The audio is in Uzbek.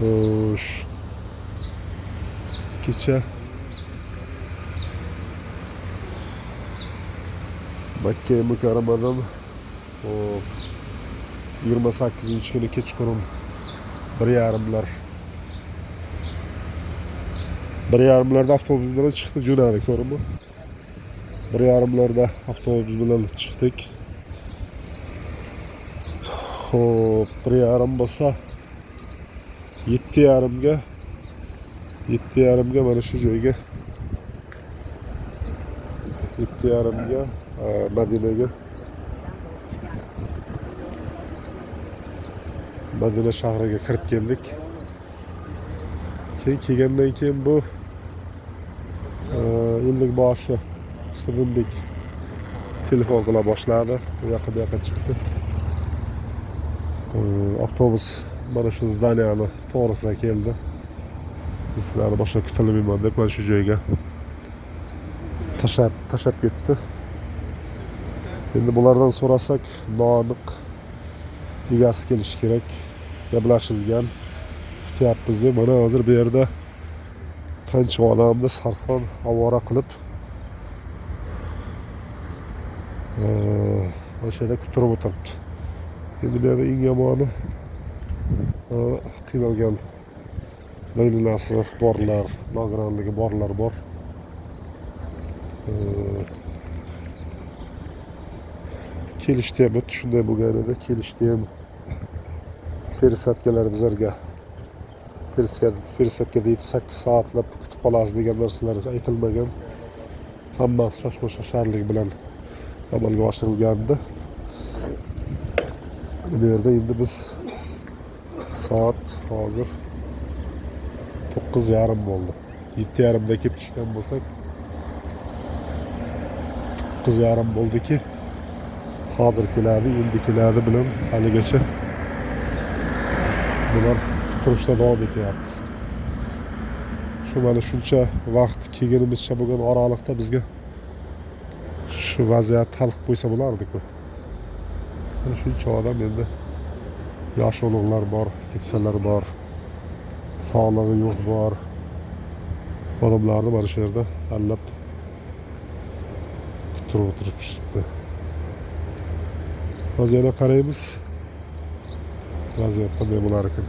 Xo'sh. Kecha Makka Mukarramadan, hop, 28 kuni kechqurun 1:30lar, 1:30larda avtobus bilan chiqdik, jo'nadik, to'g'rimi? 1:30larda avtobus bilan chiqdik. Xo'p, 1:30 bo'lsa, 7:30ga, 7:30ga mana shu joyga, 7:30ga Madinaga, Madina shahriga kirib keldik. Keyin kelgandan keyin bu ellikboshi Sirimbek telefon qila boshladi. U yoqqa, bu yoqqa chiqdi. Avtobus mana shu здания ni to'g'risiga keldi. Sizlarni boshqa kutilmayman deb mana shu joyga tashlab tashlab ketdi. Endi bulardan so'rasak, noaniq, egasi kelishi kerak, gaplashilgan, kutyapmiz deb. Mana hozir bu yerda qancha odamni sarson ovora qilib, o'sha yerda kuttirib o'tiribdi. Endi bu yerda eng yomoni, qiynalgan davleniyasi borlar, nogironligi borlar bor. Kelishda ham xuddi shunday bo'lgan edi. Kelishda ham пересадка lar bizlarga пересадка da 7-8 soatlab kutib qolasiz degan narsalar aytilmagan. Hammasi shoshma shosharlik bilan amalga oshirilgandi. Bu yerda endi biz soat hozir 9:30 bo'ldi. 7:30da kelib tushgan bo'lsak, 9:30 bo'ldiki, hozir keladi, endi keladi bilan haligacha bular kuttirishda davom etyapti. Shu mana shuncha vaqt kelgunimizcha bo'lgan oraliqda bizga shu vaziyatni hal qilib qo'ysa bo'lardi-ku. Mana shuncha odam endi, yoshi ulug'lar bor, keksalar bor, sog'lig'i yo'q bor. Odamlarni mana shu yerda allab kuttirib o'tirishibdi. Hozir yana qaraymiz. Vaziyat qanday bo'lar ekan.